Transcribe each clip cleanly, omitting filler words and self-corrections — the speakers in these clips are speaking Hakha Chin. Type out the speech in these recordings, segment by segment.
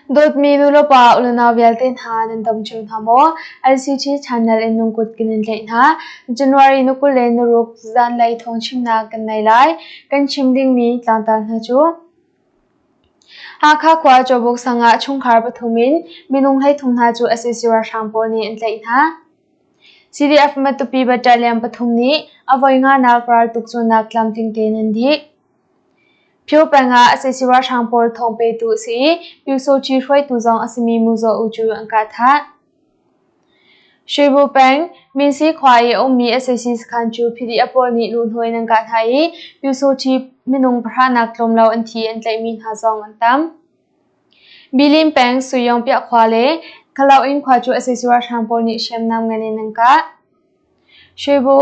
Dawtmi nulepa unau vialte hna nan dam cio hna maw? LCT channel in nungkut kan in tlaih hna. January ni 26 zanlei thawngchimnak kan nei lai. Kan chim dingmi tlangtar hna cu Hakha khua Cawbuk sang ah chungkhar pathum in minung 13 hna cu sac ralhrang pawl nih an tlaih hna. CDF Matupi Battalion pathum nih a voi nganak raltuk cawnnak tlamtling tein an dih. Phyo peng ah sac ralhrang pawl thawng petu a si i Pyusawhti hruaitu zong a simi Mu Zaw Oo cu an kah thah. Shwebu peng, Minsi khua i a ummi sac sakhan cu PDF pawl nih luhnawi in an kah hna i Pyusawhti minung pahra nak tlawm lo an thi an tlaihmi hna zong an tam. Bilin peng Suyongpiah khua le Kalaoin khua cu sac ralhrang pawl nih hriamnam ngan in an kah. Shwebu,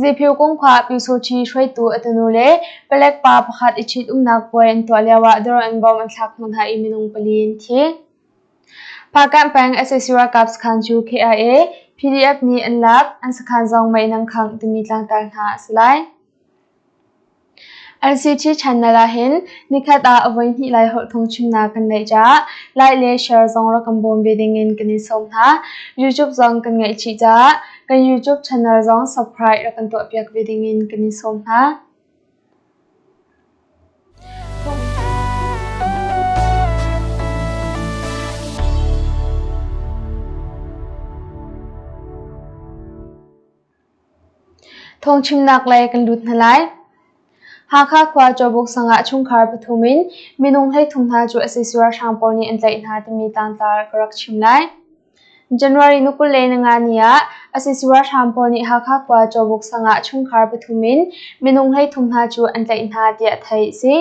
Ziphiu kung khua Pyusawhti hruaitu a tunu le palek pa pakhat i ṭhitumnak puai an tuah lioah drone bomb an thlak hnawh hna i minung pali an thi. Phakanh peng sac ralkap sakhan cu KIA, PDF nih an lak, an sakhan zong mei in an khangh timi tlangtar hna a si lai. LCT channel ahhin nikhat ah a voihnih lai holh phungchimnak kan neih caah like le share zong rak kan bawm ve dingin kan in sawm hna. YouTube zong kan ngeih chih caah kan YouTube channel zong subscribe rak kan tuahpiak ve dingin kan in sawm hna. Thawngchimnak lei kan lut hna lai. Hakha khua Cawbuk sang ah chungkhar pathum in minung 13 hna cu sac ralhrang pawl nih an tlaih hna timi tlangtar ka rak chim lai. January ni 25 ni ah sac ralhrang pawl nih Hakha khua Cawbuk sang ah chungkhar pathum in minung 13 hna cu an tlaih hna tiah theih a si.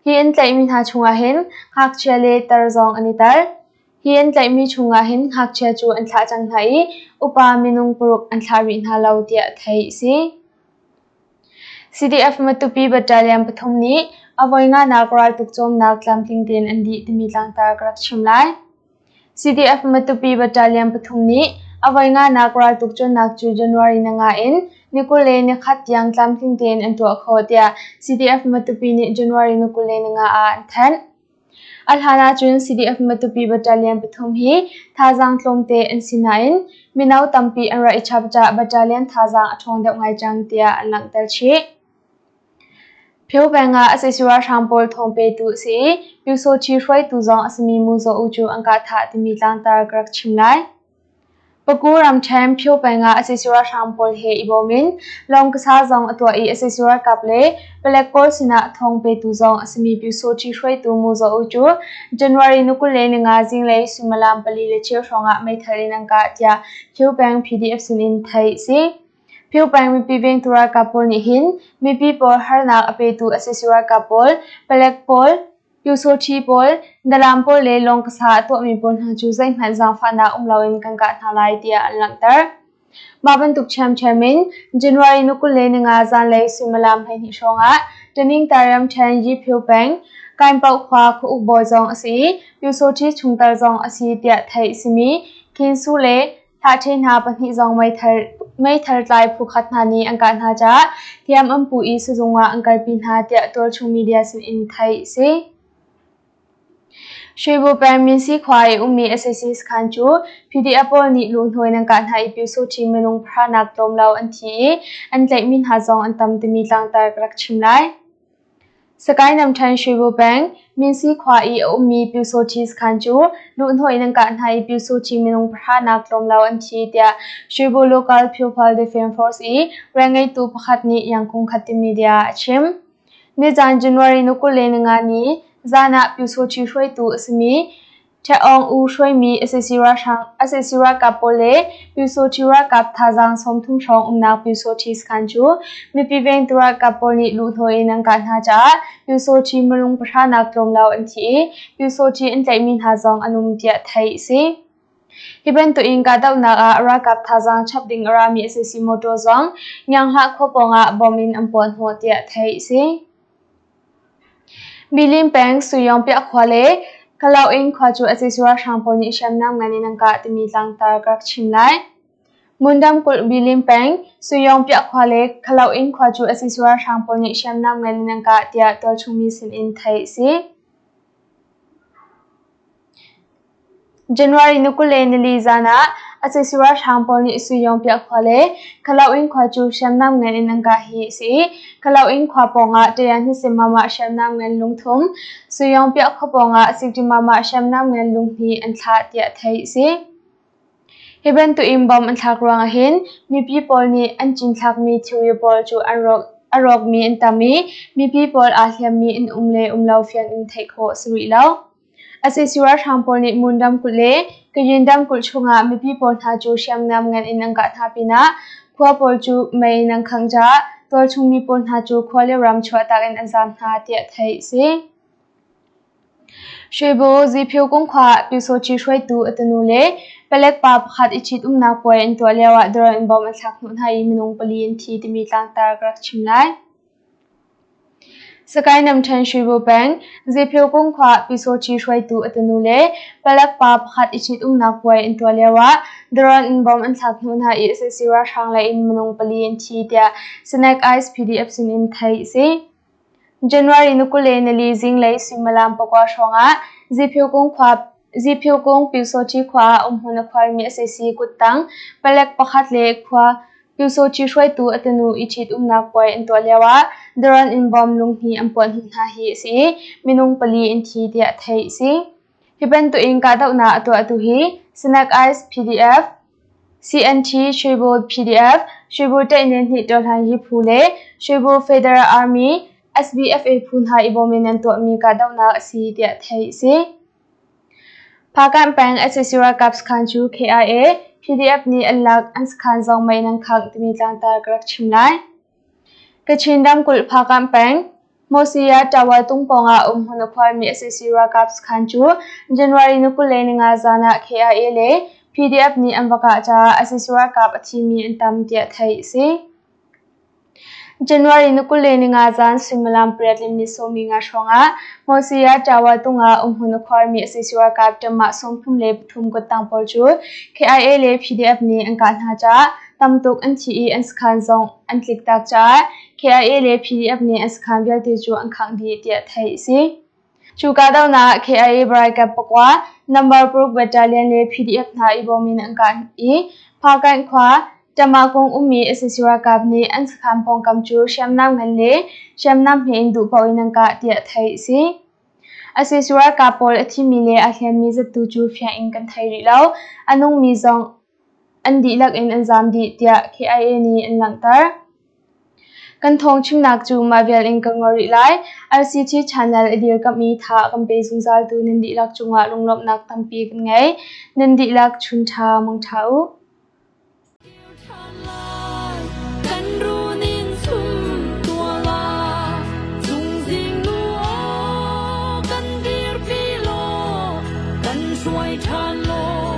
Hi an tlaihmi hna chungah hin ngakchia le tar zong an i tel. Hi an tlaihmi chungah hin ngakchia cu an thlah cang hna i upa minung paruk an thlah rih hna lo tiah theih a si. CDF Matupi Battalion pathum nih a voi nganak raltuk cawmnak tlamtling tein an dih timi tlangtar ka rak chim lai. CDF Matupi Battalion pathum nih a voi nganak raltuk cawnnak cu January ni nga in ni 21 tiang tlamtling tein an tuah khawh tiah CDF Matupi nih January ni 25 ah an thanh. A hlan ahcun CDF Matupi Battalion pathum hi thazaang tlawmte an si nain mino tampi an rak i chap caah battalion thazaang a ṭhawng deuh ngai cang tiah an langhter chih. Phyo peng ah sac ralhrang pawl thawng petu a si i Pyusawhti hruaitu zong a simi Mu Zaw Oo cu an kah thah timi tlangtar ka rak chim lai. Paku ramṭhen Phyo peng ah sac ralhrang pawl he i bawm in lawngkasa zong a tuah i sac ralkap le palek pawl sinah thawng petu zong a simi Pyusawhti hruaitu Mu Zaw Oo cu January ni 25 zinglei suimilam 4:15 hrawngah meithal in an kah tiah Phyo peng PDF sinin theih a si. Phyo peng mipi vengtu ralkap pawl nih hin mipi pawl harnak a petu sac ralkap pawl, palek pawl, Pyusawṭhi pawl, dalam pawl le lawngkasa a tuahmi pawl hna cu zeihmanh zaangfahnak um loin kan kah hna lai tiah an langhter. Mah bantuk ṭhiamṭhiam in January ni 25 zanlei suimilam 12 hrawngah Taningtar ramṭhen Yiphiu peng, Kainpaoh khua khuauk bawi zong a si i Pyusawṭhi chungtel zong a si tiah theih a simi Khin Su le Hlaṭhe hna pahnih zong meithal tlai phukhat hna nih an kah hna caah hliam an pu i sizung ah an kalpi hna tiah tualchung media sinin theih a si. Shwebu peng Minsi khua i ummi sac sakhan cu PDF pawl nih luhnawi an kah hna i Pyusawṭhi minung pahranak tlawm lo an thi i an tlaihmi hna zong an tam timi tlangtar ka rak chim lai. Sakae namṭhen Shwebu peng, Minsi khua i a ummi Pyusawṭhi sakhan cu luhhnawh in an kah hna i Pyusawṭhi minung pahra nak tlawm lo an thi tiah Shwebu Local People Defence Force i rianngeitu pakhat nih Yangkung Khatte Media ah a chim. Nizan January ni 25 ni zan ah Pyusawṭhi hruaitu a simi Ṭheawng U hruaimi sac ralkap pawl le Pyusawṭhi ralkap thazaang 30 hrawng umnak Pyusawṭhi sakhan cu mipi vengtu ralkap pawl nih luhhnawh in an kah hna caah Pyusawṭhi minung pahra nak tlawm lo an thi i Pyusawṭhi an tlaihmi hna zong an um tiah theih a si. Hi bantuk in kahdohnak ah ralkap thazaang chap ding a rami sac motor zong Ngianghlah khua pawng ah bom in an puahhnawh tiah theih a si. Bilin peng Suyongpiah khua le Kalaoin khua cu sac ralhrang pawl nih hriamnam ngan in an kah timi tlangtar ka rak chim lai. Mundam kulh Bilin peng Suyongpiah khua le Kalaoin khua cu sac ralhrang pawl nih hriamnam ngan in an kah tiah tualchung mi sinin theih a si. January ni 24 zan ah sac ralhrang pawl nih Suyawngpiah khua le Kalaoin khua cu hriamnam ngan in an kah hi a si i Kalaoin khua pawngah Tayanhnisimama hriamnam ngan lungthum, Suyawngpiah khua pawngah Siktimama hriamnam ngan lunghnih an thlah tiah theih a si. Hi bantukin bom an thlak ruangah hin mipi pawl nih an cinthlakmi thilri pawl cu an rawk, a rawkmi an tam i mipi pawl aa hliammi an um le um lo fiang in theih khawh a si rih lo. Sac ralhrang pawl nih Mon ramkulh le Kayin ramkulh chungah mipi pawl hna cu hriamnam ngan in an kah hna pinah khua pawl cu mei in an khangh caah tualchung mi pawl hna cu khua le ram chuahtak in an zaam hna tiah theih a si. Shwebo Ziphiu Kungkhua Pyusawhti hruaitu a tunu le palek pa pakhat i ṭhitumnak puai an tuah lioah drone in bomb an thlak hnawh hna i minung pali an thi timi tlangtar ka rak chim lai. Sakae Namṭhen Shwebo peng Ziphiu Kungkhua Pyusawhti hruaitu a tunu le palek pa pakhat i ṭhitumnak puai an tuah lioah drone in bomb an thlak hnawh hna i sac ralhrang lei in minung pali an thi tiah Snack Ice PDF sinin theih a si. January ni 24 zinglei suimilam 9 hrawngah Ziphiukung Pyusawhti khua ah umhmun a khuarmi sac kuttang palek pakhat le khua Pyusawhti hruaitu a tunu i ṭhitumnak puai an tuah lioah drone in bomb lunghnih an puah hnu hna hi a si i minung pali an thi tiah theih a si. Hi bantukin kahdohnak a tuahtu hi Snack Ice PDF, CNT Shwebo PDF, Shwebo Ṭaihne Hnih Ṭawhlan Yi phu le Shwebo Federal Army SBFA phu hna i bawm in an tuahmi kahdohnak a si tiah theih a si. Phakanh peng sac ralkap sakhan cu KIA, PDF nih an lak an sakhan zong mei in an khangh timi tlangtar ka rak chim lai. Kachin ramkulh Phakanh peng Hmawsia Tower tung pawngah umhmun a khuarmi sac ralkap sakhan cu January ni 25 zan ah KIA le PDF nih an va kah caah sac ralkap a thimi an tam tiah theih a si. January ni 25 zan suimilam 8:15 hrawngah Hmawsia Tower tung ah umhmun a khuarmi sac ralkap ṭamah 33 kuttang pawl cu KIA le PDF nih an kah hna caah tam tuk an thi i an sakhan zong an tliktak caah KIA le PDF nih an sakhan vialte cu an khangh dih tiah theih a si. Cu kahdohnak ah KIA Baraikap pakua, Number paruk Battalion le PDF hna i bawm in an kah i Phakanh khua Tamakung ummi sac ralkap nih an sakhan pawngkam cu hriamnam ngan le hriamnam hme in duh paoh in an kah tiah theih a si. Sac ralkap pawl a thimi le a hliammi zattu cu fiang in kan thei rih lo. A nungmi zong an dihlak in an zaam dih tiah KIA nih an langhter. Kan thawng chimnak cu mah vial in ka ngol rih lai. RCT channel a dirkamh i tha a kan pe zungzaltu nan dihlak cungah lunglawmhnak tampi kan ngei. Nan dihlak chun ṭha mang ṭha u. Kan runin sum tua la Cungzing nu aw kan dirpi law kan hruai ṭhan law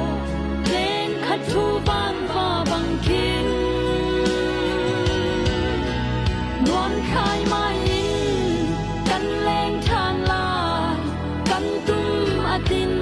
Len khat thu van va bang khin Nuam khai mai in kan leng ṭhan lai kan tum a tin.